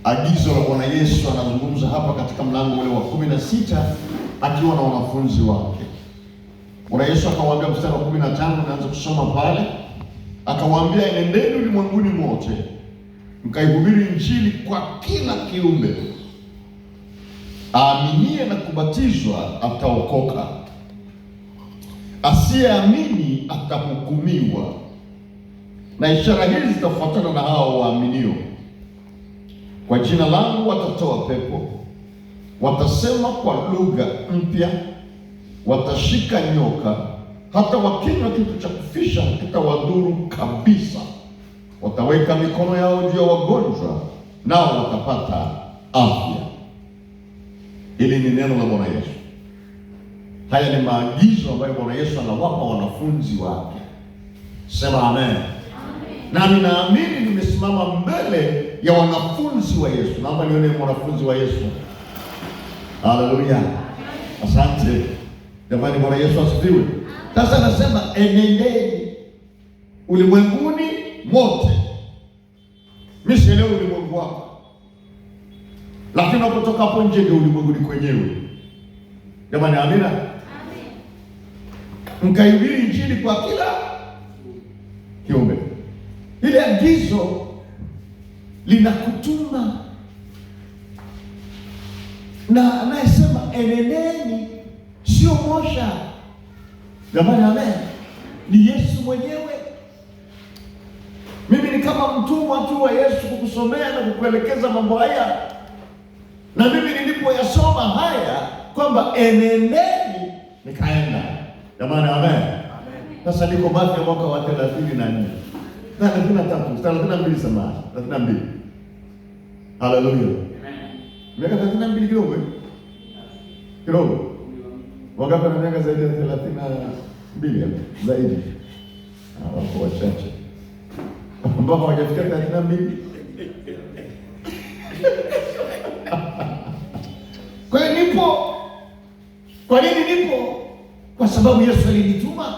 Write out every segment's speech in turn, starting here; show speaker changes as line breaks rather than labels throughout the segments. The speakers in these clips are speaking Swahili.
Agizo la Bwana Yesu anazungumza hapa katika mlango ule wa 16 akiwa na wanafunzi wake. Bwana Yesu akawaambia, mstari wa 15, naanza kusoma pale. Akawaambia, enendeni ulimwenguni mote mkaihubiri Injili kwa kila kiumbe. Aaminie na kubatizwa ataokoka, asiyeamini atahukumiwa. Na ishara hizi zitafuatana na hao waaminio: kwa jina langu watatoa pepo, watasema kwa lugha mpya, watashika nyoka, hata wakinywa kitu cha kufisha hakitawadhuru kabisa, wataweka mikono yao juu ya wagonjwa, nao watapata afya. Hili ni neno la Bwana Yesu. Haya ni maagizo ambayo Bwana Yesu anawapa wanafunzi wake. Sema amen. Na ninaamini nimesimama mbele ya wanafunzi wa Yesu. Naomba nione mwanafunzi wa Yesu. Haleluya, asante jamani. Bwana Yesu asifiwe. Sasa nasema enendeni ulimwenguni mote. Mimi sielewi ulimwengu wako, lakini unapotoka hapo nje ndio ulimwenguni kwenyewe. Jamani, amina. Mkaihubiri Injili kwa kila kiumbe. Ile agizo linakutuma, na anayesema enendeni sio Mosha. Jamani, amen, ni Yesu mwenyewe. Mimi ni kama mtumwa tu wa Yesu kukusomea na kukuelekeza mambo haya, na mimi nilipoyasoma haya kwamba enendeni, nikaenda. Jamani, amen. Sasa niko Mathayo mwaka wa 34, 33, 32, samahani, 32. Haleluya. Miaka 32 kidogo, eh? Kidogo. Wangapi na miaka zaidi ya 32 hapa? Zaidi. Ah, wako wachache ambao hawajafikia 32. Kwa hiyo nipo. Kwa nini nipo? Kwa sababu Yesu alinituma.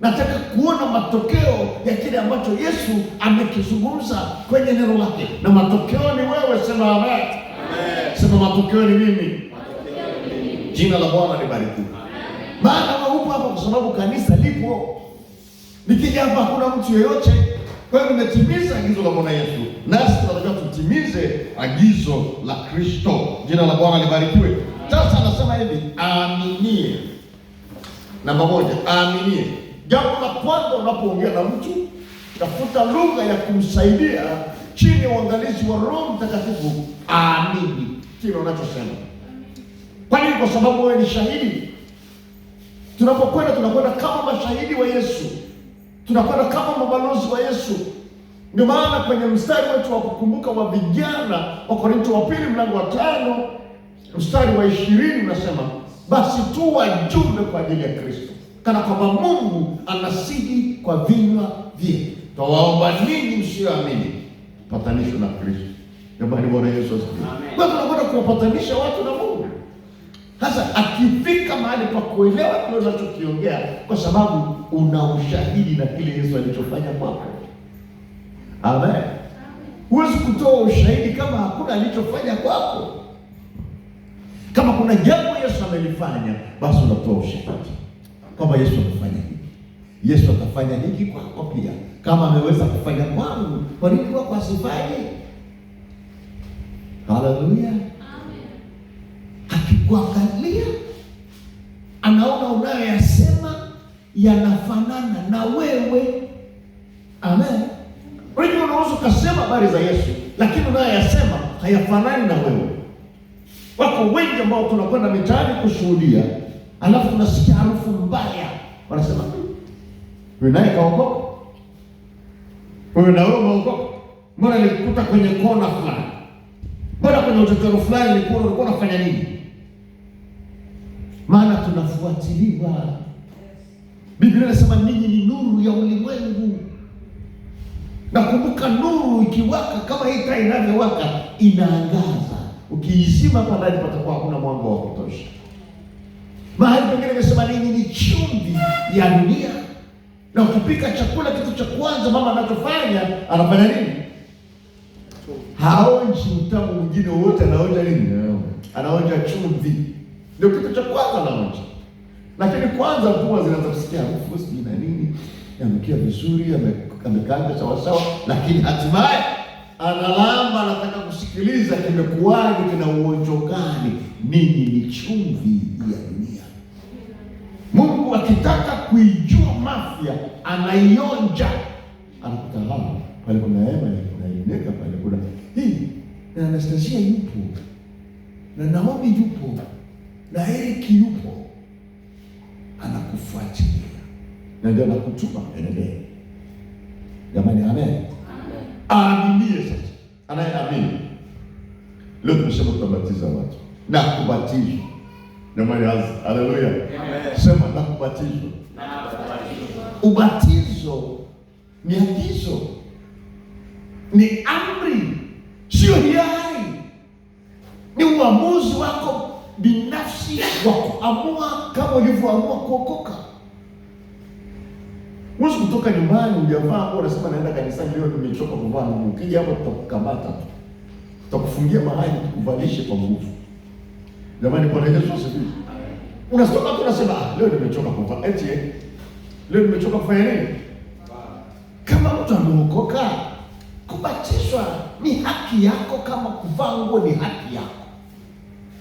Nataka kuona matokeo ya kile ambacho Yesu amekizungumza kwenye neno lake, na matokeo ni wewe. Sema amen. Amen. Sema matokeo ni mimi. Jina la Bwana libarikiwe. Maana wewe upo hapa kwa sababu kanisa lipo. Nikija hapa hakuna mtu yeyote. Kwa hiyo nimetimiza agizo la Bwana Yesu, nasi tunatakiwa tutimize agizo la Kristo. Jina la Bwana libarikiwe. Sasa anasema hivi, aaminie. Namba moja, aaminie. Jambo la kwanza, unapoongea na mtu, tafuta lugha ya kumsaidia chini ya uangalizi wa Roho Mtakatifu aamini kile unachosema. Kwa nini? Kwa sababu wewe ni shahidi. Tunapokwenda tunakwenda kama mashahidi wa Yesu, tunakwenda kama mabalozi wa Yesu. Ndio maana kwenye mstari wetu wa kukumbuka wa vijana wa Korinto wa pili mlango wa 5 mstari wa 20 unasema, basi tu wajumbe kwa ajili ya Kristo, kana kwamba Mungu anasihi kwa vinywa vyetu, twawaomba ninyi msioamini patanishwe na Kristo. Jamani, Bwana Yesu asifiwe. Kwa hiyo tunakwenda kuwapatanisha watu na Mungu. Sasa akifika mahali pa kuelewa kile unachokiongea, kwa sababu una ushahidi na kile Yesu alichofanya kwako. Amen. Huwezi kutoa ushahidi kama hakuna alichofanya kwako. Kama kuna jambo Yesu amelifanya, basi unatoa ushahidi kwamba Yesu amefanya hiki, Yesu atafanya hiki kwako pia. Kama ameweza kufanya kwangu, kwa nini kwako asifanye? Haleluya. Akikuangalia anaona unayoyasema yanafanana na wewe. Amen. Unajua, unaweza ukasema habari za Yesu, lakini unayoyasema hayafanani na wewe. Wako wengi ambao tunakwenda mitaani kushuhudia, alafu tunasikia harufu mbaya, wanasema huyu naye kaokoka, huyu na wewe umeokoka, mbona nilikukuta kwenye kona fulani, mbona kwenye uchochoro fulani nilikuwa ulikuwa unafanya nini? Maana tunafuatiliwa. Biblia inasema ninyi ni nuru ya ulimwengu. Nakumbuka nuru ikiwaka kama hii taa inavyowaka inaangaza. Ukiizima hapa ndani patakuwa hakuna mwanga wa kutosha. Mahali pengine imesema ninyi ni chumvi ya dunia. Na ukipika chakula, kitu cha kwanza mama anachofanya, anafanya nini? Haonji utamu mwingine wowote, anaonja nini? Anaonja chumvi, ndio kitu cha kwanza anaonja. Lakini kwanza pua zinaanza kusikia harufu sijui na nini, yanukia vizuri, amekaanga sawasawa, lakini hatimaye analamba, anataka kusikiliza kimekuwaje, kina uonjo gani. Ninyi ni chumvi ya dunia. Mungu akitaka kuijua Mafia anaionja, anakuta hapo pale kuna hema, kuna Elineka pale, kuna hii na Anastasia yupo na Naomi yupo na Eric yupo, anakufuatilia na ndio anakutuma endelee. Jamani, amen. Aaminie sasa, anayeamini leo tumesema tutabatiza watu na kubatizwa. Jamani, haleluya! Sema na kubatizwa. Ubatizo ni agizo, ni amri, sio hiari. Ni uamuzi wako binafsi wa kuamua kama ulivyoamua kuokoka. Huwezi kutoka nyumbani hujavaa nguo unasema naenda kanisani leo, nimechoka kuvaa nguo. Ukija hapo tutakukamata tu, tutakufungia mahali tukuvalishe kwa nguvu. Jamani, Bwana Yesu asifiwe. Unatoka tu unasema ah, leo nimechoka kuvaa. Eti leo nimechoka kufanya nini? Kama mtu ameokoka, kubatizwa ni haki yako, kama kuvaa nguo ni haki yako.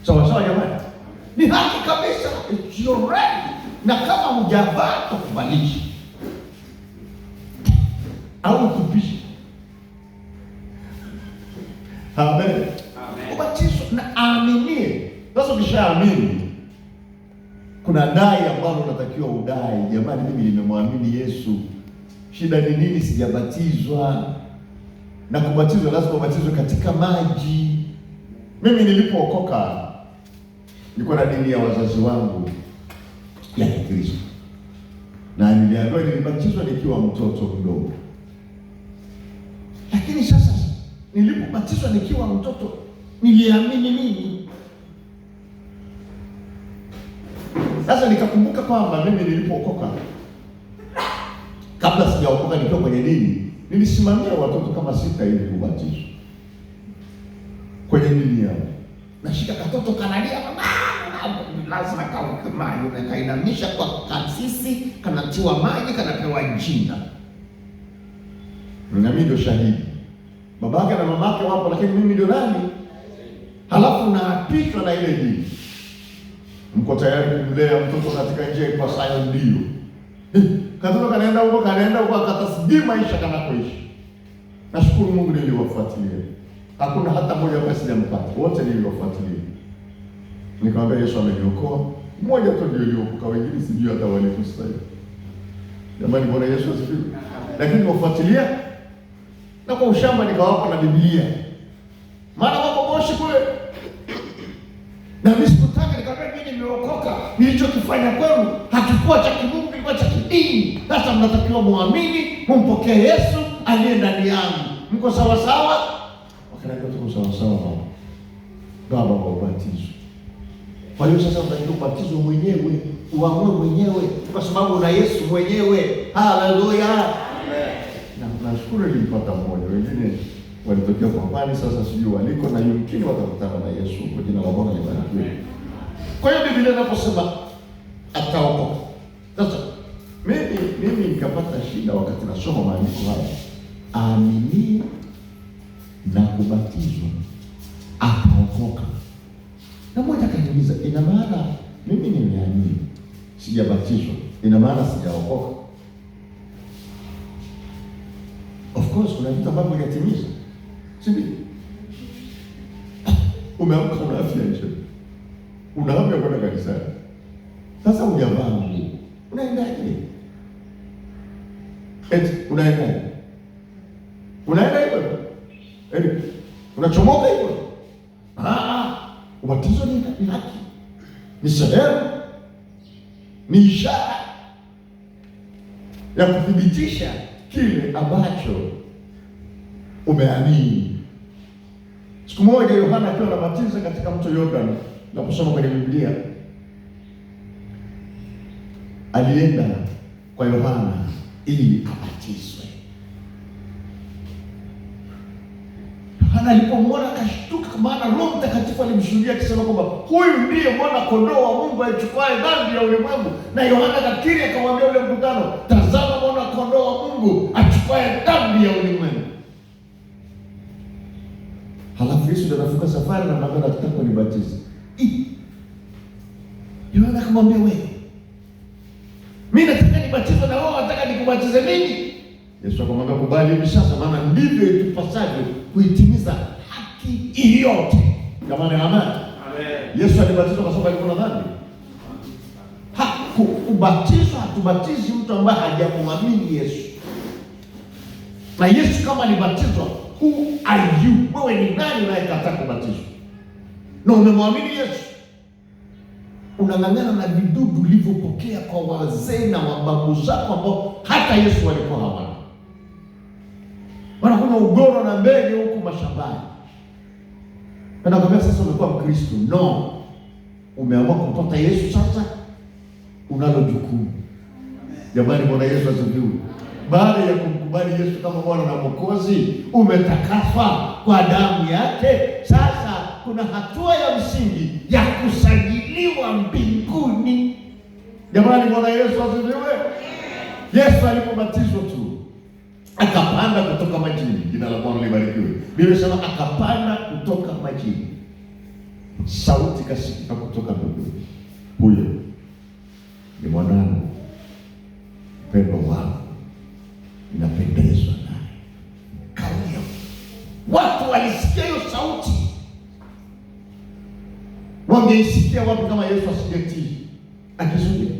Sawa sawa jamani, ni haki kabisa, it's your right. Na kama hujavaa tukuvalishe au tupishe. Amen. Ubatizo na aaminie. Sasa ukishaamini, kuna dai ambalo unatakiwa udai. Jamani, mimi nimemwamini Yesu, shida ni nini? Sijabatizwa. Na kubatizwa lazima ubatizwe katika maji. Mimi nilipookoka nilikuwa na dini ya wazazi wangu ya Kikristo, na niliambiwa nilibatizwa nikiwa mtoto mdogo. Lakini sasa nilipobatizwa nikiwa mtoto niliamini nini? Sasa nikakumbuka kwamba mimi nilipookoka, kabla sijaokoka nikiwa kwenye dini, nilisimamia watoto kama 6 hivi kubatizwa kwenye dini yao. Nashika katoto kanalia, mama, lazima kauke maji, nakainamisha kwa kasisi, kanatiwa maji, kanapewa jina. Na mimi ndio shahidi. Babake na mamake wapo, lakini mimi ndio nani? Halafu naapishwa na ile dini. Mko tayari kumlea mtoto katika njia ipasayo? Ndio. Katoto kanaenda huko, kanaenda huko, akatasijui maisha kanakoishi. Nashukuru Mungu niliwafuatilia. Hakuna hata mmoja ambaye sijampata. Wote niliwafuatilia. Nikamwambia Yesu ameniokoa. Mmoja tu ndio aliokoka, wengine sijui hata waliko sasa hivi. Jamani, Bwana Yesu asifiwe. Lakini niwafuatilia na kwa ushamba nikawapa na Biblia. Maana wako Moshi kule. Na mimi sikutaka, nikamwambia mimi nimeokoka. Nilichokifanya kwenu hakikuwa cha kimungu, kilikuwa cha kidini. Sasa mnatakiwa muamini, mumpokee Yesu aliye ndani yangu. Mko sawa sawa? Wakaniambia tuko sawa sawa baba. Baba wa ubatizo. Kwa hiyo sasa unatakiwa ubatizwe mwenyewe, uamue mwenyewe, kwa sababu una Yesu mwenyewe. Haleluya. Na nashukuru nilipata mmoja, wengine walitokea kwa mbali, sasa sijui waliko, na yumkini watakutana na Yesu. Kwa jina la Bwana libarikiwe. Kwa hiyo Biblia inaposema ataokoka. Sasa mimi nikapata shida wakati nasoma maandiko haya. Aaminie na kubatizwa ataokoka. Na mmoja akaniuliza, ina maana mimi nimeamini sijabatizwa, ina maana sijaokoka? Of course kuna vitu ambavyo hujatimiza, si ndio? Umeamka una afya njema, una hamu ya kwenda kanisani, sasa hujavaa nguo, unaendaje? Eti unaendaje? Unaenda hivyo? Eti unachomoka hivyo? Ubatizo ni haki, ni sehemu, ni ishara ya kuthibitisha kile ambacho umeamini. Siku moja Yohana akiwa anabatiza katika mto Yordani, na kusoma kwenye Biblia, alienda kwa Yohana ili abatizwe. Yohana alipomwona akashtuka, maana Roho Mtakatifu alimshuhudia akisema kwamba huyu ndiye mwana kondoo wa Mungu aichukuaye dhambi ya ulimwengu. Na Yohana akakiri akamwambia ule mkutano, tazama mwana kondoo wa Mungu achukuaye dhambi ya ulimwengu. Halafu Yesu ndiye anafunga safari na anamwambia nataka kunibatiza. Yohana akamwambia wewe, mimi nataka nibatizwe na wewe unataka nikubatize mimi? Yesu akamwambia kubali hivi sasa, maana ndivyo itupasavyo kuitimiza haki yote. Jamani, amen.
Amen.
Yesu alibatizwa kwa sababu alikuwa na dhambi? Hakubatizwa, hatubatizi mtu ambaye hajamwamini Yesu. Na Yesu kama alibatizwa, who are you? Wewe ni nani unayekataa kubatizwa? Na umemwamini Yesu? Unang'ang'ana na vidudu ulivyopokea kwa wazee na wababu zako ambao hata Yesu walikuwa hawana. Wanakunywa ugoro na mbege huku mashambani. Anakuambia sasa umekuwa Mkristo. No. Umeamua kumpata Yesu sasa, unalo jukumu. Jamani, Bwana Yesu asifiwe. Baada ya kumkubali Yesu kama Bwana na Mwokozi, umetakaswa kwa damu yake. Sasa kuna hatua ya msingi ya kusajiliwa mbinguni. Jamani, Bwana Yesu asifiwe. Yesu alipobatizwa tu akapanda kutoka majini. Jina la Bwana libarikiwe. Biblia inasema akapanda kutoka majini, sauti kasikika kutoka mbinguni, huyo ni mwanangu mpendwa wangu, ninapendezwa naye. Kauli, watu walisikia hiyo sauti. Wangeisikia wapi kama Yesu asingetii? Akizuia.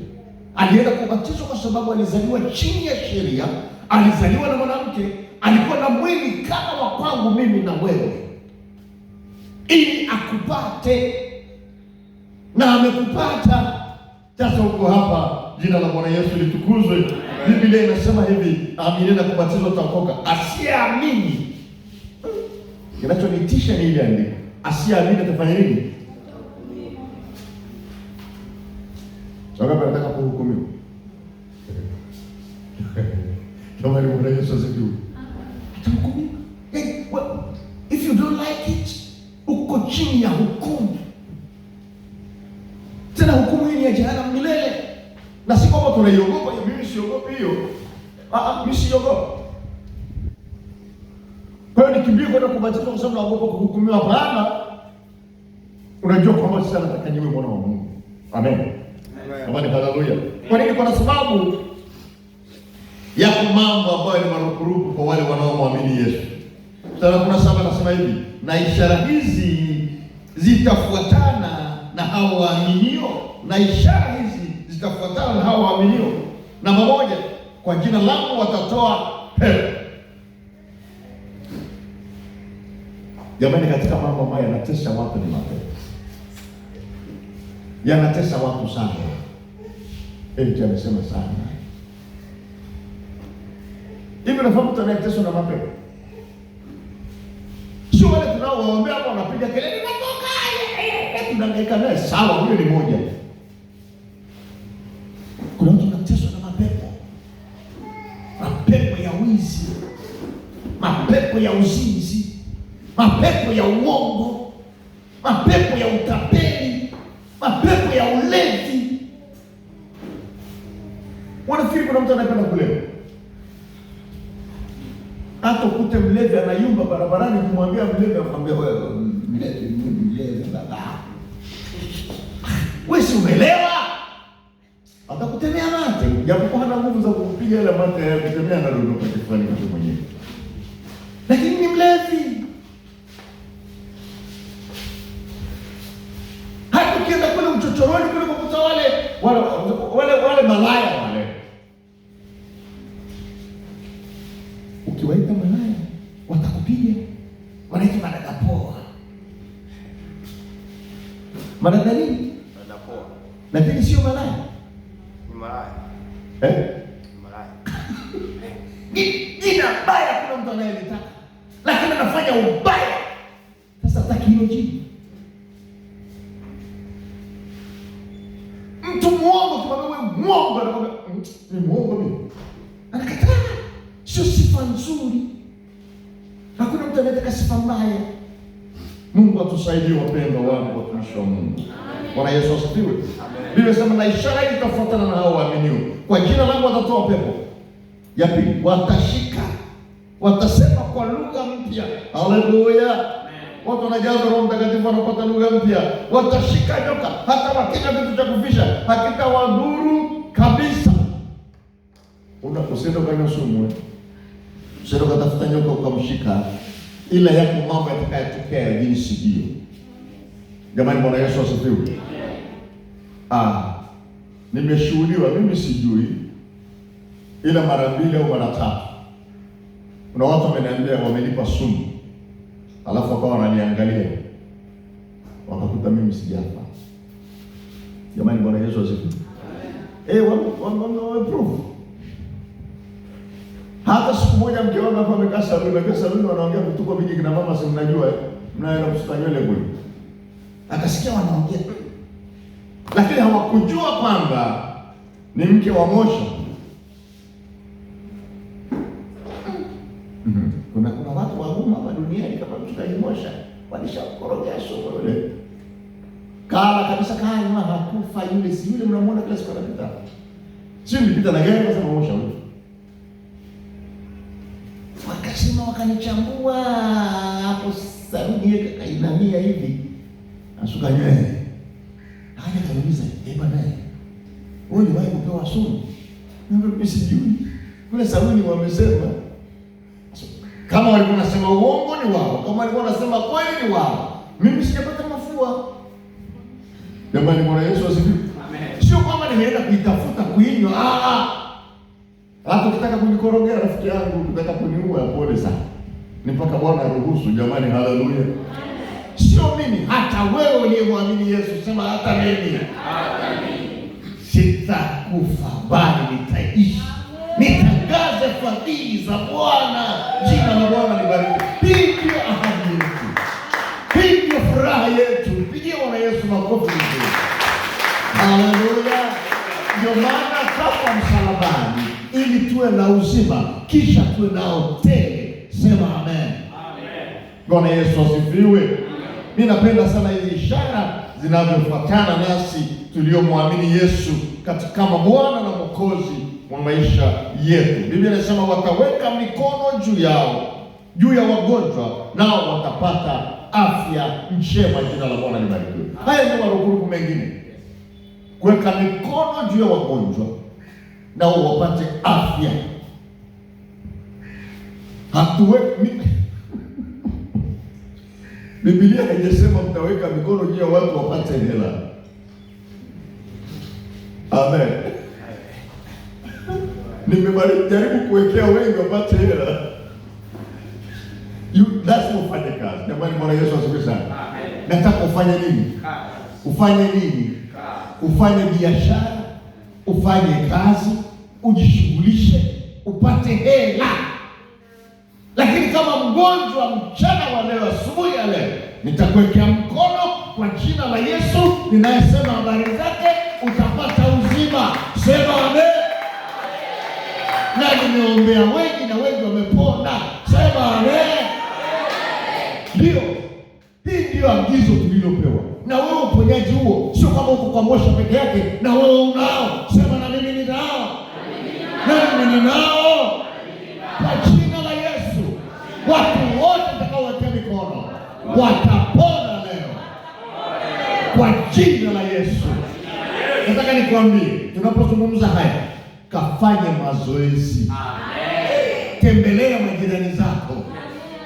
Alienda kubatizwa kwa sababu alizaliwa chini ya sheria, alizaliwa na mwanamke, alikuwa na mwili kama wa kwangu mimi na wewe, ili akupate, na amekupata. Sasa uko hapa, jina la Bwana Yesu litukuzwe. Biblia inasema hivi, amini na kubatizwa utaokoka, asiyeamini. Kinachonitisha ni ile andiko, asiyeamini atafanya nini? Wangapi wanataka kuhukumiwa? Kama ni Bwana Yesu asifiwe. Atahukumiwa. Well, if you don't like it, uko chini ya hukumu. Tena hukumu hii ni ya jehanamu milele. Na si kwamba tunaiogopa hiyo, mimi siogopi hiyo. Mimi siogopi. Kwa hiyo nikimbie kwenda kubatizwa kwa sababu naogopa kuhukumiwa? Hapana. Unajua kwamba sasa nataka niwe mwana wa Mungu. Amen. Amani, haleluya. Kwa nini? Kwa sababu yako mambo ambayo ni marupurupu kwa wale wanaomwamini Yesu. Sura 17 anasema hivi, na ishara hizi zitafuatana na hao waaminio, na ishara hizi zitafuatana na hao waaminio. Namba moja, kwa jina langu watatoa pepo. Jamani, katika mambo ambayo yanatesa watu ni mapepo. Yanatesa watu sana. Eti amesema sana. Hivi unafahamu mtu anayeteswa na mapepo? Sio wale tunaowaombea hapo wanapiga kelele natoka, tunahangaika naye. Sawa, huyo ni moja. Kuna mtu anateswa na mapepo. Mapepo ya wizi, mapepo ya uzinzi, mapepo ya uongo, mapepo ya utapeli, mapepo ya ulevi. Wanafikiri kuna mtu anayependa kulewa. Hata ukute mlevi anayumba barabarani, kumwambia mlevi, akwambia wewe mlevi, mlevi baba. Wewe si umeelewa? Atakutemea mate, japokuwa hana nguvu za kukupiga ile mate ya kutemea, anadondoka kifuani kwake mwenyewe. Lakini ni mlevi. Hata ukienda kule uchochoroni kule kukuta wale malaya wale. Ukiwaita malaya watakupiga. Wanaitwa madada poa. Madada nini?
Madada poa.
Lakini sio malaya.
Ni malaya. Ni malaya.
Jina baya kuna mtu anayelitaka, lakini anafanya ubaya. Sasa hataki hilo jina. Mtu muongo, ukimwambia wewe muongo, anakwambia ni muongo mimi. Anakataa. Sio sifa nzuri. Hakuna mtu mtu anataka sifa mbaya. Mungu atusaidie wapendwa wangu, watumishi wa Mungu. Bwana Yesu asifiwe. Biblia inasema na ishara hii itafuatana na hao waaminio, kwa jina langu watatoa pepo. Ya pili, watashika, watasema kwa lugha mpya. Haleluya! Watu wanajazwa Roho Mtakatifu wanapata lugha mpya. Watashika nyoka, hata wakinywa kitu cha kufisha hakitawadhuru kabisa. Usiende ukanywa sumu, usiende ukatafuta nyoka ukamshika, ila yako mambo yatakayotokea jinsi hiyo. Jamani, Bwana Yesu asifiwe. Nimeshuhudiwa, mimi sijui, ila mara mbili au mara tatu kuna watu wameniambia wamenipa sumu, alafu wakawa wananiangalia wakakuta mimi sijafa. Jamani, Bwana Yesu asifiwe. Wameprove. Hata siku moja mke wangu hapa amekaa saluni, amekaa saluni wanaongea vituko vingi kina mama, si mnajua mnaenda kusuka nywele kule. Akasikia wanaongea, lakini hawakujua kwamba ni mke wa Mosha. Kuna watu wagumu hapa duniani kama mchungaji Mosha, walishakorogea sumu yule. Kala kabisa, kanywa, hakufa yule, si yule mnamuona kila siku anapita. Si nilipita na gari kasema Mosha huyo. Wakasema wakanichambua hapo saluni, yeye kainamia hivi. Asuka nywele. Akaja kaniuliza, "Eh bwana, wewe uliwahi kupewa sumu?" Mimi sijui. Kule saluni wamesema. Kama walikuwa wanasema uongo ni wao, kama walikuwa wanasema kweli ni wao. Mimi sijapata mafua. Jamani, Bwana Yesu asifiwe. Amen. Sio kwamba nimeenda kuitafuta kuinywa. Hata ukitaka kunikorogea rafiki yangu, ukitaka kuniua, pole sana. Ni mpaka Bwana aruhusu. Jamani, haleluya. Sio mimi, hata wewe uliyemwamini Yesu, sema hata mimi. Hata mimi. Sitakufa bali nitaishi. Nitangaze fadhili za Bwana. Jina la Bwana libarikiwe. Hii ndio ahadi yetu. Hii ndio furaha yetu. Pigie Bwana Yesu makofi vizuri. Haleluya. Ndio maana kafa msalabani ili tuwe na uzima, kisha tuwe nao tele. Sema amen. Amen. Bwana Yesu asifiwe. Mimi napenda sana hizi ishara zinavyofuatana nasi tuliomwamini Yesu katika kama Bwana na Mwokozi wa maisha yetu. Biblia inasema wataweka mikono juu yao, juu ya wagonjwa, nao watapata afya njema. Jina la Bwana libarikiwe. Haya ndio marupurupu mengine, kuweka mikono juu ya wagonjwa nao wapate afya. Biblia haijasema mtaweka mikono juu ya watu wapate hela. Amen. Nimejaribu kuwekea wengi wapate hela. Lazima ufanye kazi. Jamani, Bwana Yesu asifiwe sana. Nataka ufanye nini? Ufanye nini? Ufanye biashara, ufanye kazi, ujishughulishe, upate hela. Lakini kama mgonjwa mchana wa leo, asubuhi ya leo, nitakuwekea mkono kwa jina la Yesu ninayesema habari zake, utapata uzima. Sema amen. Na nimeombea wengi na wengi wamepona. Sema amen. Ndio, hii ndio agizo tulilopewa. Na wewe uponyaji huo sio kama uko kwa Mosha peke yake, na wewe unao. Sema na mimi ninao. Na mimi ninao. Kwa jina la Yesu, watu wote nitakaowatia mikono watapona leo kwa jina la Yesu. Nataka nikwambie, tunapozungumza haya, kafanye mazoezi. Tembelea majirani zako.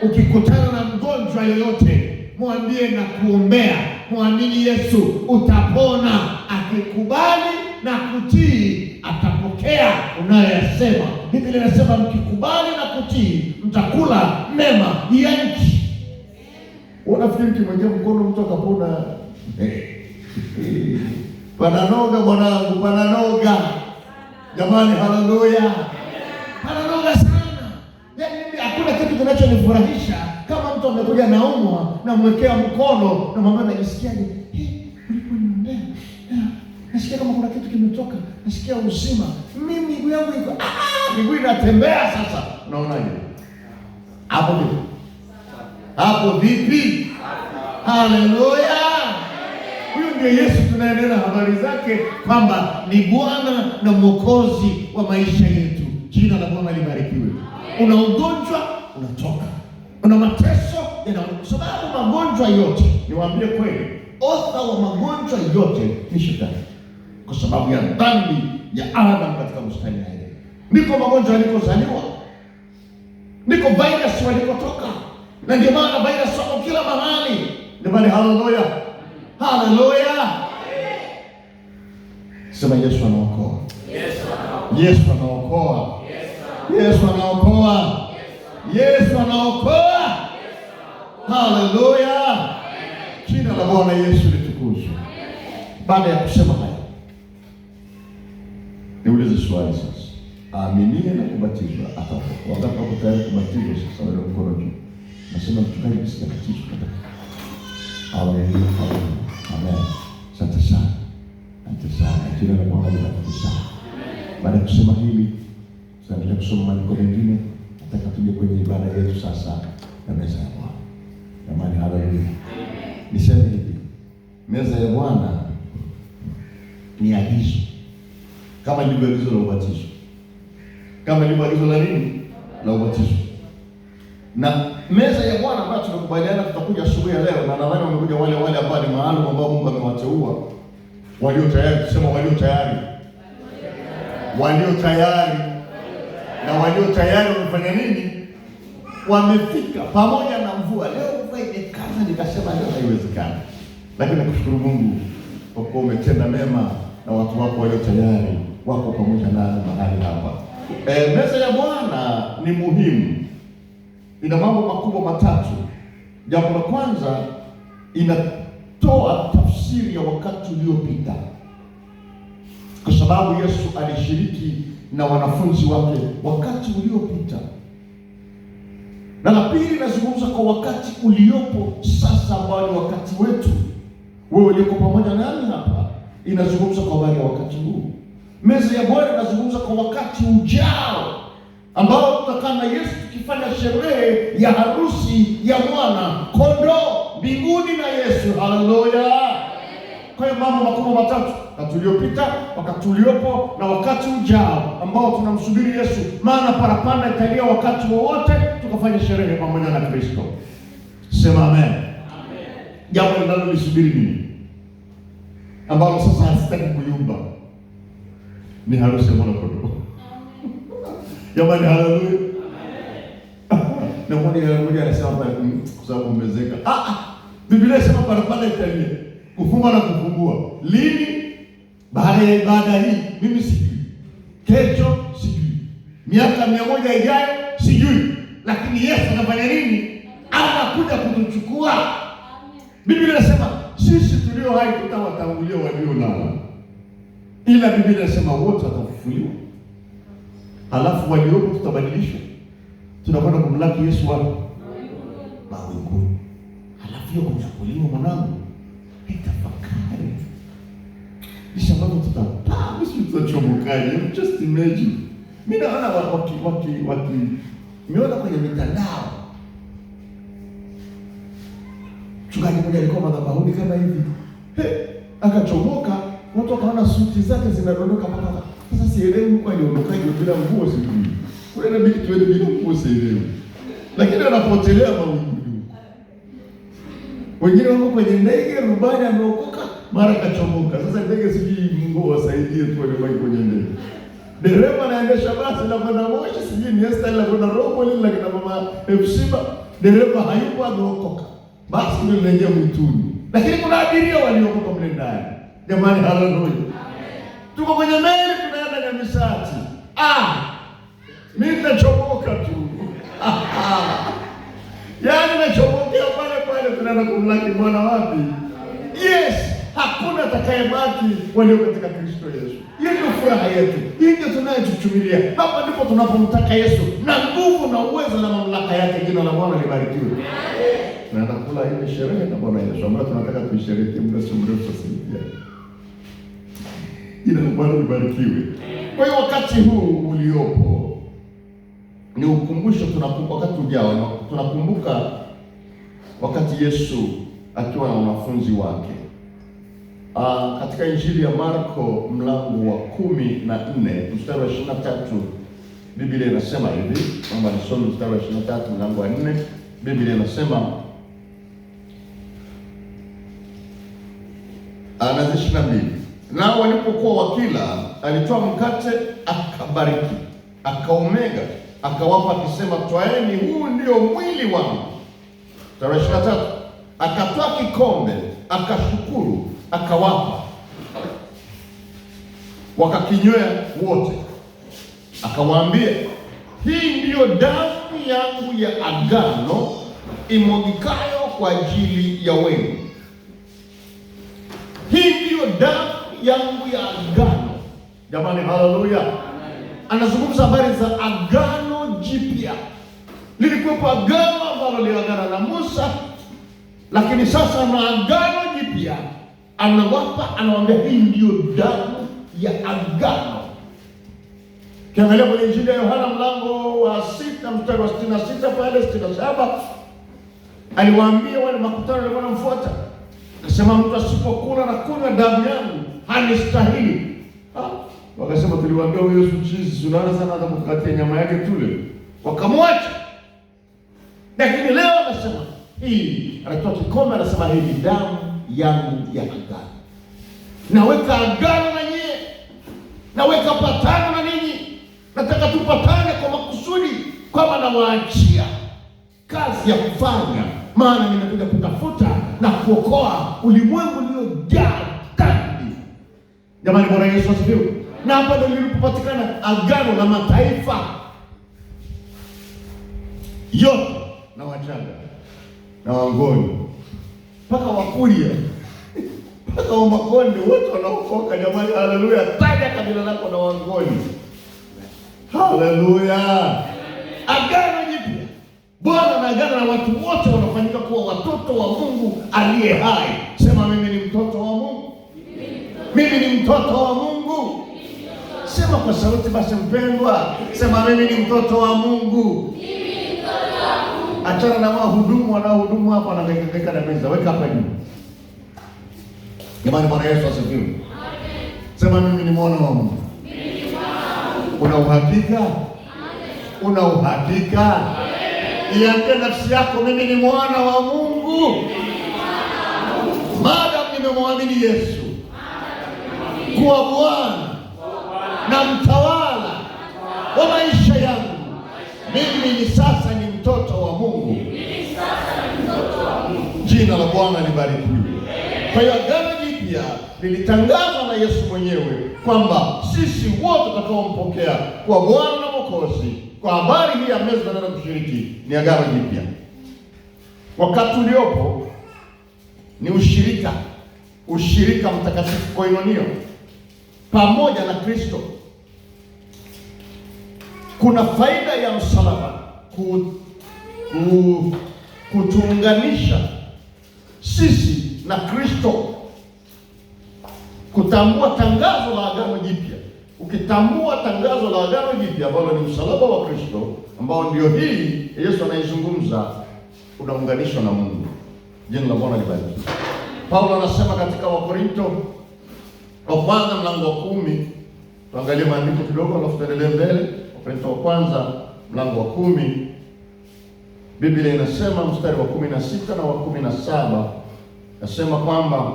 Ukikutana na mgonjwa yoyote, mwambie na kuombea, mwamini Yesu, utapona. Akikubali na kutii, atapokea unayoyasema. Biblia inasema mkikubali na kutii, mtakula mema ya nchi. Unafikiri kimwekea mkono mtu akapona? Pananoga mwanangu, pananoga. Jamani, haleluya. Pananoga sana. Yaani mimi hakuna kitu kinachonifurahisha kama mtu amekuja naumwa, namwekea mkono na mwambia najisikiaje? Uliponiombea nasikia kama kuna kitu kimetoka, nasikia uzima. Mimi miguu yangu iko, miguu inatembea sasa. Unaonaje? Hapo vipi? Hapo vipi? Haleluya! Huyu ndiye Yesu tunayenena habari zake kwamba ni Bwana na Mwokozi wa maisha yetu. Jina la Bwana libarikiwe. Una ugonjwa unatoka, una mateso yanaondoka, kwa sababu magonjwa yote, niwaambie kweli, author wa magonjwa yote ni Shetani, kwa sababu ya dhambi ya Adam katika bustani ya Edeni. Ndiko magonjwa yalikozaliwa, ndiko virus walikotoka, na ndio maana virus wako kila mahali. Jamani, haleluya, haleluya! Sema Yesu anaokoa, Yesu anaokoa, Yesu anaokoa, Yesu anaokoa. Haleluya! Jina la Bwana Yesu litukuzwe. Baada ya kusema haya, niulize swali sasa. Aaminie na kubatizwa ataokoka. Wangapi wako tayari kubatizwa sasa? Wale mkono juu. Nasema mchungaji, sijabatizwa. Haleluya, amen. Asante sana, asante sana. Jina la Bwana libarikiwe sana. Baada ya kusema hili, tutaendelea kusoma maandiko mengine. Nataka tuje kwenye ibada yetu sasa ya meza ya Bwana. Jamani, haleluya. Niseme hivi, meza ya Bwana ni agizo, kama ilivyo agizo la ubatizo, kama ilivyo agizo la nini, la ubatizo. Na meza ya Bwana ambayo tumekubaliana tutakuja asubuhi ya leo, na nadhani wamekuja wale wale ambao ni maalum ambao Mungu amewateua, walio tayari. Tusema walio tayari, walio tayari. Na walio tayari wamefanya nini? Wamefika pamoja na mvua. Leo mvua imekaza, nikasema leo haiwezekani, lakini nakushukuru Mungu kwa kuwa umetenda mema na watu wako walio tayari wako pamoja nasi mahali hapa. Meza ya Bwana ni muhimu, ina mambo makubwa matatu. Jambo la kwanza, inatoa tafsiri ya wakati uliopita, kwa sababu Yesu alishiriki na wanafunzi wake wakati uliopita. Na la pili, inazungumza kwa wakati uliopo sasa, ambao ni wakati wetu. Wewe ulioko pamoja nami hapa, inazungumza kwa habari ya wakati huu. Meza ya Bwana inazungumza kwa wakati ujao, ambao tutakaa na Yesu tukifanya sherehe ya harusi ya mwana kondoo mbinguni na Yesu. Haleluya! Kwa hiyo mambo makubwa matatu: wakati uliopita, wakati uliopo na wakati ujao ambao tunamsubiri Yesu, maana parapanda italia wakati wowote, tukafanya sherehe pamoja na Kristo. Sema amen. Amen. Jambo linalolisubiri mimi ambalo sasa hasitaki kuyumba ni harusi ya mwana kondoo. Jamani, haleluya. Na mmoja anasema kwa sababu umezeka. Biblia inasema parapanda italia, kufunga na kufungua. Lini? Baada ya ibada hii, mimi sijui, kesho sijui, miaka 100 ijayo sijui, lakini Yesu anafanya nini? Anakuja kutuchukua. Biblia inasema sisi tulio hai tutawatangulia waliolala, ila Biblia inasema wote watafufuliwa, alafu waliopo tutabadilishwa, tunakwenda kumlaki Yesu wapi? Mawinguni. Halafu hiyo kunyakuliwa, mwanangu, nitafakari kisha ambapo tutapaa, sisi tutachomokaje? Just imagine. Mimi naona waki nimeona kwenye mitandao, mchungaji mmoja alikuwa madhabahuni kama hivi, akachomoka, watu wakaona suti zake zinadondoka mpaka sasa. Sielewi huko aliondokaje bila nguo, sijui kule inabidi tuende bila nguo, sielewi, lakini anapotelea mawinguni. Wengine wako kwenye ndege, rubani ameokoka, mara kachomoka. Sasa ndege sijui Mungu wasaidie tu wale wako kwenye ndege. Dereva anaendesha basi la kwenda Moshi, sijui ni Esther la kwenda Rombo lile la kina mama Efsiba, dereva hayupo, ameokoka. Basi ndio linaingia mwituni. Lakini kuna abiria waliokoka mle ndani. Jamani, haleluya. Tuko kwenye meli tunaenda Nyamisati. Mimi nitachomoka tu. Yaani nachomokea pale pale, tunaenda kumlaki Bwana wapi? Yes, hakuna atakayebaki walio katika Kristo Yesu. Hiyo ndio furaha yetu. Hii ndio tunayochuchumilia. Hapa ndipo tunapomtaka Yesu na nguvu na uwezo na mamlaka yake. Jina la Bwana libarikiwe. Tunaenda kula ile sherehe na Bwana Yesu ambayo tunataka tuisherehekee muda si mrefu sasa hivi. Jina la Bwana libarikiwe. Kwa hiyo wakati huu uliopo ni ukumbusho, tunakumbuka wakati ujao, tunakumbuka wakati Yesu akiwa na wanafunzi wake. Katika Injili ya Marko mlango wa 14 mstari wa 23, Biblia inasema hivi, kwamba nisome mstari wa 23 mlango wa 4. Biblia inasema anaanza 22. Nao walipokuwa wakila, alitoa mkate akabariki, akaumega, akawapa akisema, twaeni, huu ndio mwili wangu. Mstari wa 23, akatoa kikombe, akashukuru, akawapa, wakakinywea wote. Akawaambia, hii ndiyo damu yangu ya agano imwagikayo kwa ajili ya wengi. Hii ndiyo damu yangu ya agano. Jamani, haleluya! Anazungumza habari za agano jipya. Lilikuwepo agano ambalo liliagana na Musa, lakini sasa na agano jipya anawapa, anawaambia hii ndiyo damu ya agano. Kiangalia kwenye Injili ya Yohana mlango wa 6 mstari wa 66 pale 67, aliwaambia wale makutano walikuwa wanamfuata, akasema mtu asipokula na kunywa damu yangu hanistahili. Wakasema tuliwaambia huyo Yesu chizi, unaona sana hata kukatia nyama yake tule. Wakamwacha. Lakini leo anasema hii, anatoa kikombe anasema hii ni damu yangu ya agano. Naweka agano na nyie, naweka patano na ninyi. Nataka tupatane kwa makusudi kwamba nawaachia kazi ya kufanya, maana nimekuja kutafuta na kuokoa ulimwengu uliojaa dhambi. Jamani, Bwana Yesu asifiwe. Na hapa ndio lilipopatikana agano la mataifa yote, na Wachaga na Wangoni mpaka Wakuria mpaka Wamakonde, wote wanaokoka. Jamani, haleluya! Taja kabila lako na Wangoni. Haleluya! Agano jipya. Bwana anaagana na watu wote wanafanyika kuwa watoto wa Mungu aliye hai. Sema, mimi ni mtoto wa Mungu. Mimi ni mtoto wa Mungu. Sema kwa sauti basi, mpendwa. Sema, mimi ni mtoto wa Mungu. Achana na wahudumu wanaohudumu hapa wanahangaika na meza. Weka hapa juu. Jamani, Bwana Yesu asifiwe. Sema, mimi ni mwana wa Mungu. Una uhakika? Una uhakika? Iambie nafsi yako, mimi ni mwana wa Mungu. Maadamu nimemwamini Yesu kuwa Bwana na mtawala wa maisha yangu, mimi ni sasa ni mtoto wa Mungu. Jina la Bwana libarikiwe. Kwa hiyo agano jipya lilitangazwa na Yesu mwenyewe kwamba sisi wote tutakaompokea kwa Bwana na Mwokozi, kwa habari hii ya meza na kushiriki, ni agano jipya. Wakati uliopo ni ushirika, ushirika mtakatifu, koinonio, pamoja na Kristo. Kuna faida ya msalaba kutuunganisha sisi na Kristo, kutambua tangazo la agano jipya. Ukitambua tangazo la agano jipya ambalo ni msalaba wa Kristo, ambao ndio hii Yesu anaizungumza, unaunganishwa na Mungu. Jina la Bwana libarikiwe. Paulo anasema katika Wakorinto wa kwanza mlango wa 10, tuangalie maandiko kidogo alafu tuendelee mbele. Wakorinto wa kwanza mlango wa 10, Biblia inasema mstari wa 16 na wa 17, nasema kwamba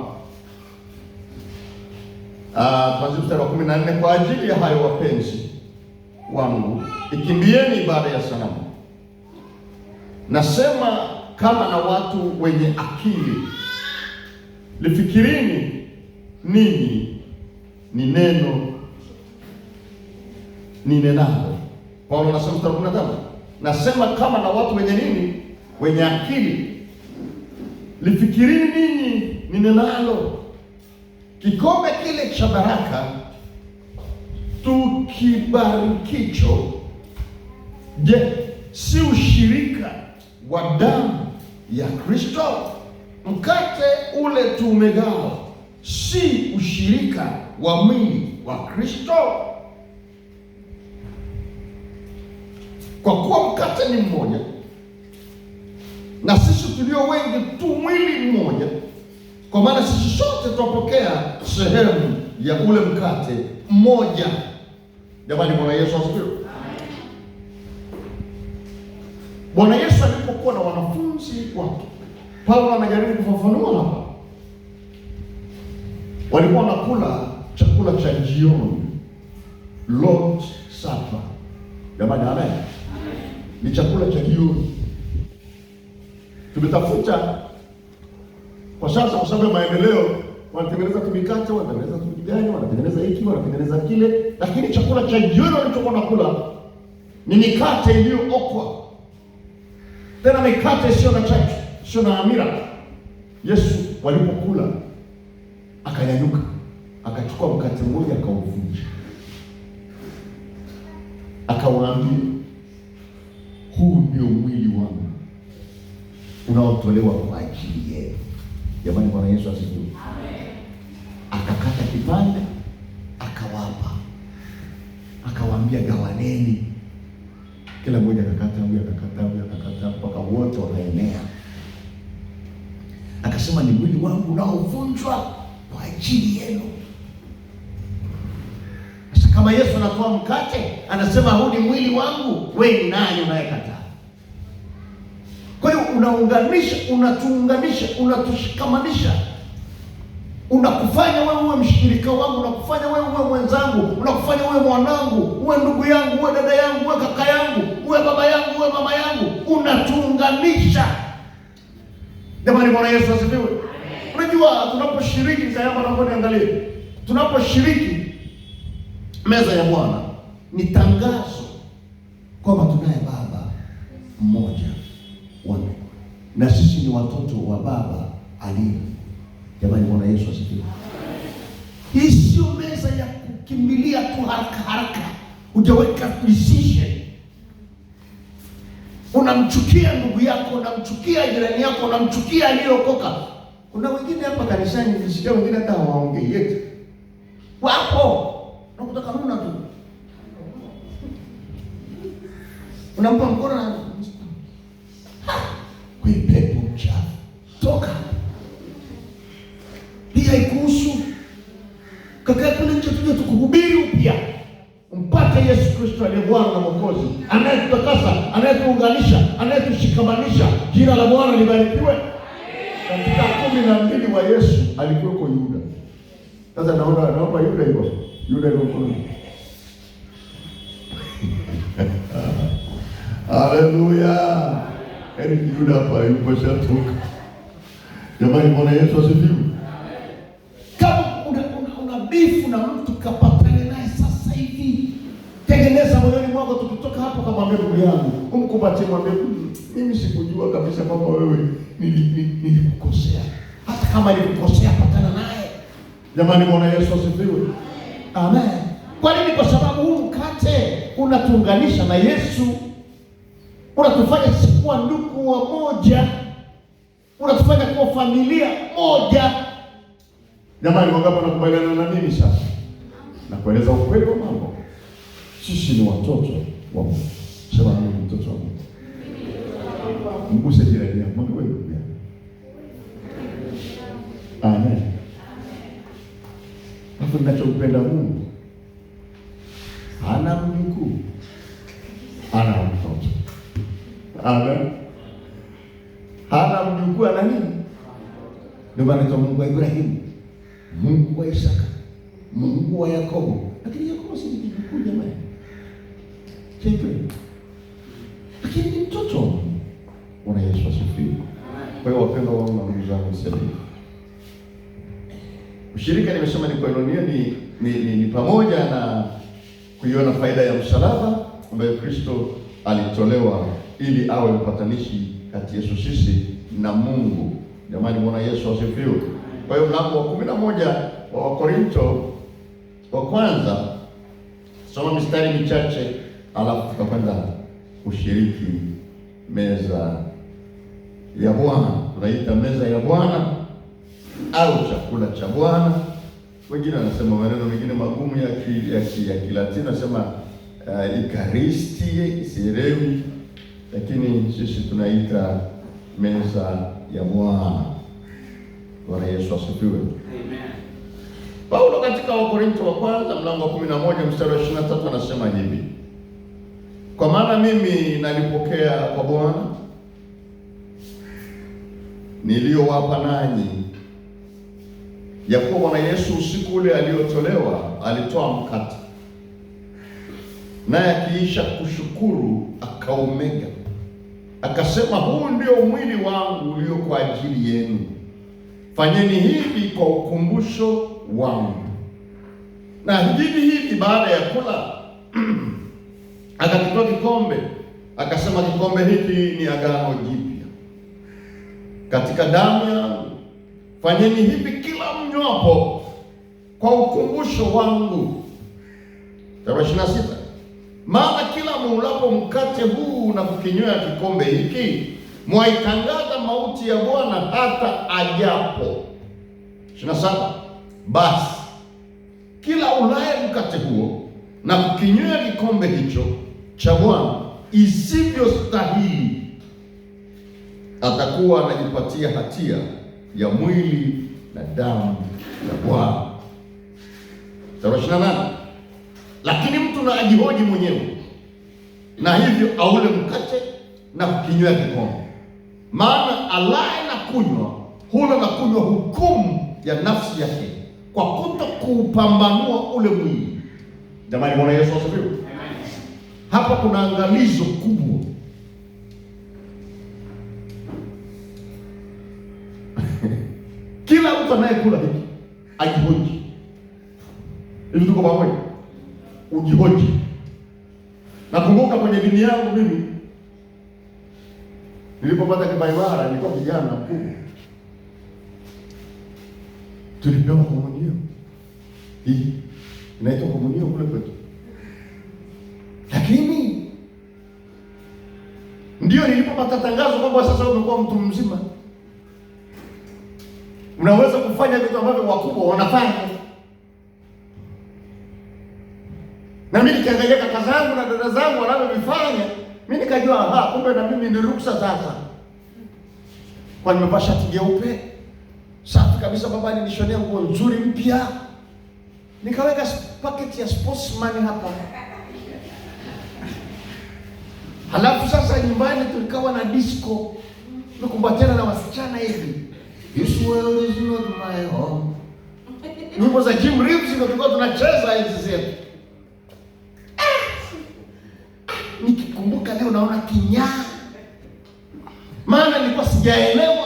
tuanze mstari wa 14, kwa ajili ya hayo wapenzi wangu, ikimbieni ibada ya sanamu. Nasema kama na watu wenye akili, lifikirini ninyi ni neno ni nenalo. Paulo anasema mstari wa 15, nasema kama na watu wenye nini? Wenye akili, lifikirini ninyi ni nenalo. Kikombe kile cha baraka tukibarikicho, je, si ushirika wa damu ya Kristo? Mkate ule tuumegao, si ushirika wa mwili wa Kristo? Kwa kuwa mkate ni mmoja, Na sisi tulio wengi tu mwili mmoja, kwa maana sisi sote twapokea sehemu ya ule mkate mmoja. Jamani, Bwana Yesu asifiwe. Bwana Yesu alipokuwa na wanafunzi wake, Paulo anajaribu kufafanua hapa, walikuwa wanakula chakula cha jioni, Lord's Supper. Jamani, amen. Ni chakula cha jioni. Tumetafuta kwa sasa, kwa sababu ya maendeleo, wanatengeneza tu mikate, wanatengeneza tu gani, wanatengeneza hiki, wanatengeneza kile, lakini chakula cha jioni walichokuwa nakula ni mikate iliyookwa, tena mikate sio na chachu, sio na hamira. Yesu walipokula akanyanyuka, akachukua mkate mmoja akauvunja, akawaambia, huu ndio mwili wangu unaotolewa kwa ajili yenu. Jamani, Bwana Yesu asifiwe. Amen. Akakata kipande akawapa, akawaambia gawaneni. Kila mmoja akakata, huyu akakata, huyu akakata, mpaka wote wakaenea. Akasema ni mwili wangu unaovunjwa kwa ajili yenu. Sasa kama Yesu anatoa mkate, anasema huu ni mwili wangu, wewe ni nani unayekataa? Kwa hiyo unaunganisha, unatuunganisha, unatushikamanisha, unakufanya wewe uwe mshirika wangu, unakufanya wewe uwe mwenzangu, unakufanya uwe mwanangu, uwe ndugu yangu, uwe dada yangu, uwe kaka yangu, uwe baba yangu, uwe mama yangu. Unatuunganisha. Jamani, Bwana Yesu asifiwe. Unajua tunaposhiriki, naomba niangalie, tunaposhiriki meza ya Bwana ni tangazo kwamba tunaye Baba mmoja wa mbinguni na sisi ni watoto wa Baba aliye. Jamani, Bwana Yesu asifiwe. Hii sio meza ya kukimbilia tu haraka haraka, hujaweka decision. Unamchukia ndugu yako, unamchukia jirani yako, unamchukia aliyeokoka. Kuna wengine hapa kanisani nilisikia wengine hata hawaongei eti. Wapo. Unakuta kanuna tu. Unampa mkono na kwa pepo mchafu. Toka. Hii haikuhusu. Kaka kule nje tuje tukuhubiri upya. Mpate Yesu Kristo aliye Bwana na Mwokozi, anayetutakasa, anayetuunganisha, anayetushikamanisha. Jina la Bwana libarikiwe. Katika 12 wa Yesu alikuweko Yuda. Sasa naomba Yuda yuko. Yuda yuko mkono. Haleluya. Eric Yuda hapa yupo shatoka. Jamani, Bwana Yesu asifiwe. Kama una bifu na mtu, kapatane naye sasa hivi. Tengeneza moyoni mwako, tukitoka hapo kamwambie ndugu yangu, umkumbatie, mwambie mimi sikujua kabisa kwamba wewe nilikukosea. Hata kama nilikukosea, patana naye. Jamani, Bwana Yesu asifiwe. Amen. Kwa nini? Kwa sababu huu mkate unatuunganisha na Yesu, unatufanya sisi kuwa ndugu wa moja, unatufanya kuwa familia moja. Jamani, wangapi wanakubaliana na mimi sasa? Na kueleza ukweli wa mambo. Sisi ni watoto wa Mungu. Sema mimi ni mtoto wa Mungu. Mguse jirani yako, mwambie wewe ndugu yangu. Amen. Hapo ninachompenda Mungu, hana mjukuu, ana mtoto. Amen. Hana mjukuu, ana nini? Ndio maana anaitwa Mungu wa Ibrahimu, Mungu wa Isaka, Mungu wa Yakobo. Lakini Yakobo si mjukuu jamani. Sio. Lakini ni mtoto. Bwana Yesu asifiwe. Kwa hiyo wapendwa wangu na ndugu zangu, niseme ushirika nimesema ni koinonia, ni pamoja na kuiona faida ya msalaba ambayo Kristo alitolewa ili awe mpatanishi kati yetu sisi na Mungu. Jamani, Bwana Yesu asifiwe. Kwa hiyo mlango wa 11 wa Wakorinto wa kwanza, soma mistari michache alafu tutakwenda kushiriki meza ya Bwana. Tunaita meza ya Bwana au chakula cha Bwana. Wengine wanasema maneno mengine magumu ya Kilatini, wanasema Ekaristi, sielewi, lakini sisi tunaita meza ya Bwana. Bwana Yesu asifiwe.
Amen.
Paulo katika Wakorintho wa kwanza mlango wa 11 mstari wa 23 anasema hivi: kwa maana mimi nalipokea kwa Bwana niliyowapa nanyi, ya kuwa Bwana Yesu usiku ule aliotolewa alitoa mkate, naye akiisha kushukuru akaumega, akasema, huu ndio mwili wangu ulio kwa ajili yenu, fanyeni hivi kwa ukumbusho wangu. Na hivi hivi baada ya kula akakitoa kikombe, akasema, kikombe hiki ni agano jipya katika damu yangu, fanyeni hivi kila mnywapo kwa ukumbusho wangu. 26, maana kila muulapo mkate huu na kukinywea kikombe hiki, mwaitangaza mauti ya Bwana hata ajapo. 27, basi kila ulaye mkate huo na kukinywea kikombe hicho cha Bwana isivyostahili, atakuwa anajipatia hatia ya mwili na damu ya Bwana. 28, lakini mtu na ajihoji mwenyewe, na hivyo aule mkate na kukinywea kikombe. Maana alaye na kunywa hula na kunywa hukumu ya nafsi yake, kwa kutokuupambanua ule mwili. Jamani, Bwana Yesu asifiwe. Hapa kuna angalizo kubwa. Kila mtu anayekula hiki ajihoji. Hivi tuko pamoja? Ujihoji. Nakumbuka kwenye dini yangu mimi nilipopata kipaimara, nilikuwa kijana mkubwa, tulipewa komunio. Hii inaitwa komunio kule kwetu. Lakini ndio nilipopata tangazo kwamba sasa umekuwa mtu mzima, unaweza kufanya vitu ambavyo wakubwa wanafanya. Na mimi nikiangalia kaka zangu na dada zangu wanavyovifanya, mimi nikajua aha, kumbe na mimi ni ruksa sasa. Kwa nimevaa shati jeupe safi kabisa, baba alinishonea nguo nzuri mpya, nikaweka paketi ya Sportsman hapa. Halafu sasa nyumbani tulikawa na disco, tukumbatiana na wasichana hivi. This world is not my home. Nyimbo za Jim Reeves ndio tulikuwa tunacheza hizi zetu. Nikikumbuka leo naona kinyaa. Maana nilikuwa sijaelewa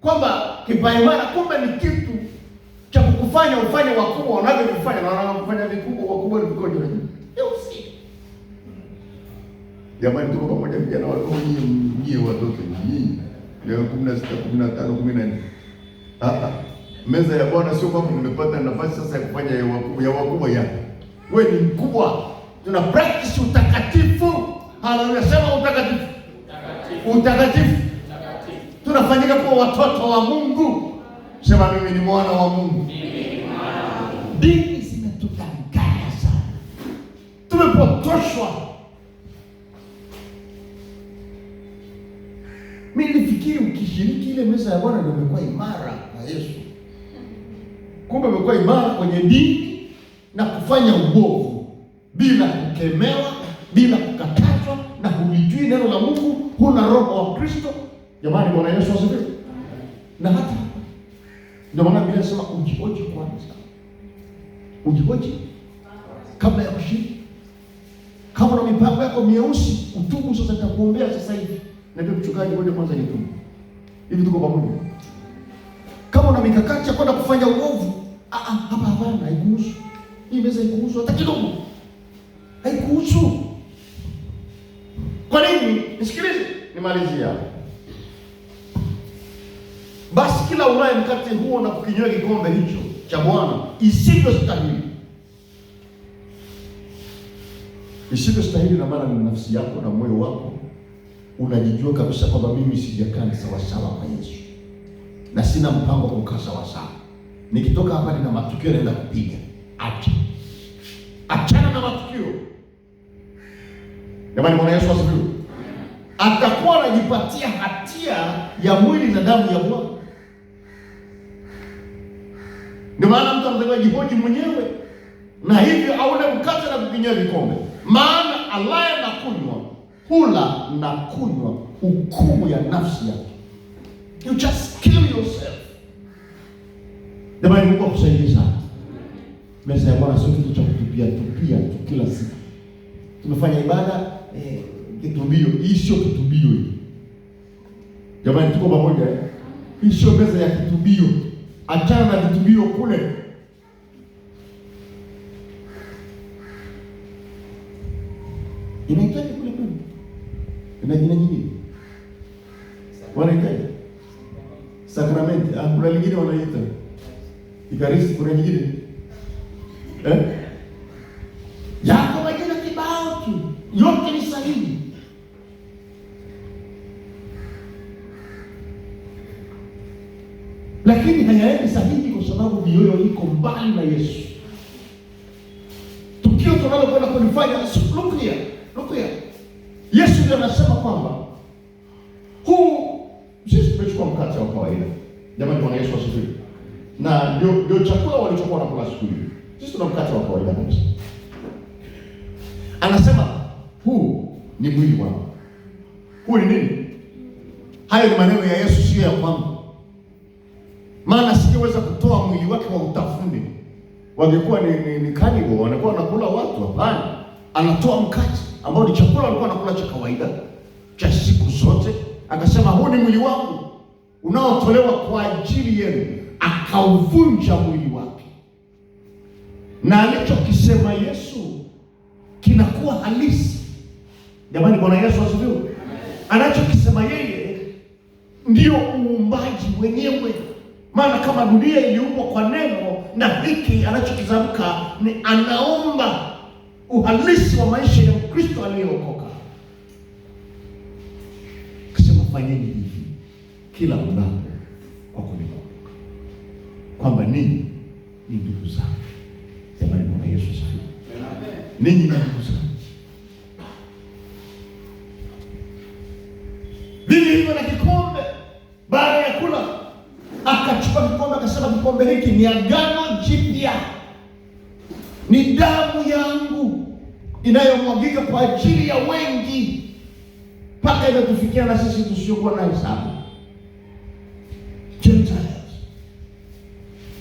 kwamba kipaimara kumbe ni kitu cha kukufanya ufanye wakubwa wanavyofanya, na wanavyofanya vikubwa wakubwa ni vikojo. Usi. Jamani, tuko pamoja vijana wako nyinyi watoto nyinyi. Leo 16, 15, 14. Meza ya Bwana sio kwamba nimepata nafasi sasa ya kufanya ya wakubwa ya. Wewe ni mkubwa. Tuna practice utakatifu. Haleluya, sema utakatifu. Utakatifu. Utakatifu. Tunafanyika kuwa watoto wa Mungu. Sema mimi ni mwana wa Mungu.
Mimi ni mwana wa Mungu.
Dini zimetudanganya sana. Tumepotoshwa. Mimi nilifikiri ukishiriki ile meza ya Bwana ndio umekuwa imara kwa Yesu. Kumbe umekuwa imara kwenye dini na kufanya uovu bila kukemewa, bila kukatazwa, na hulijui neno la Mungu, huna roho wa Kristo. Jamani, Bwana Yesu asifiwe. Na hata ndio maana Biblia inasema ujihoji kwanza. Ujihoji kabla ya kushiriki. Kama una mipango yako mieusi, utubu sasa, nitakuombea sasa hivi. Na ndio mchungaji, ngoja kwanza nitubu. Hivi tuko pamoja? Kama una mikakati ya kwenda kufanya uovu, hapa hapana, haikuhusu. Hii meza haikuhusu hata kidogo. Haikuhusu. Kwa nini? Nisikilize, nimalizie hapa. Basi kila ulaye mkate huo na kukinywa kikombe hicho cha Bwana isivyostahili. Isivyostahili na maana ni nafsi yako na moyo wako unajijua kabisa kwamba mimi sijakaa sawa sawa kwa Yesu na sina mpango wa kukaa sawa sawa. Nikitoka hapa nina matukio naenda kupiga. Acha. Achana na matukio. Jamani, Bwana Yesu asifiwe. atakuwa anajipatia hatia ya mwili na damu ya Bwana. Ndio maana mtu anatakiwa jihoji mwenyewe, na hivyo aule mkate na kukinywa vikombe, maana alaye na kunywa hula na kunywa hukumu ya nafsi yake. You just kill yourself. Jamani, Mungu akusaidie sana. Meza ya Bwana sio kitu cha kutupia tupia tu kila siku. Tumefanya ibada kitubio. Hii sio kitubio hii. Jamani, tuko pamoja eh? Hii sio meza ya kitubio. Achana na vitubio kule. Inahitaji kule kule. Ina jina nyingine. Wanahitaji sakramenti. Kuna lingine wanaita Ekaristi, kuna nyingine eh? Yako majina kibao tu, yote ni sahihi. Lakini hayaendi sahihi kwa sababu mioyo iko mbali na Yesu. Tukio tunalokwenda kulifanya, look here, look here. Yesu ndiye anasema kwamba huu, sisi tumechukua mkate wa kawaida. Jamani, Bwana Yesu asifiwe. Na ndio chakula walichokuwa wanakula siku hiyo. Sisi tuna mkate wa kawaida kabisa. Anasema huu ni mwili wangu. Huu ni nini? Hayo ni maneno ya Yesu, sio ya kwangu. Maana singeweza kutoa mwili wake wa utafune. Wangekuwa ni cannibal, wanakuwa wanakula watu. Hapana. Anatoa mkate ambao ni chakula walikuwa wanakula cha kawaida cha siku zote. Akasema huu ni mwili wangu unaotolewa kwa ajili yenu. Akauvunja mwili wake. Na alichokisema Yesu kinakuwa halisi. Jamani, Bwana Yesu asifiwe. Anachokisema yeye ndio uumbaji wenyewe. Maana kama dunia iliumbwa kwa neno, na hiki anachokizamka ni anaomba uhalisi wa maisha ya Mkristo aliyeokoka. Akasema fanyeni hivi kila mnapo kwa kunikumbuka, kwamba ninyi ni ndugu zangu. Jamani, Bwana Yesu asifiwe. Ninyi ni ndugu zangu. Vivyo hivyo na kikombe, baada ya kula akachukua kikombe akasema, kikombe hiki ni agano jipya, ni damu yangu inayomwagika kwa ajili ya wengi, mpaka imetufikia na sisi tusiokuwa na hesabu. Gentiles,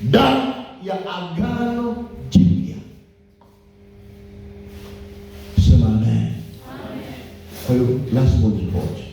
damu ya agano jipya. Sema amen. Kwa hiyo lazima ujihoji.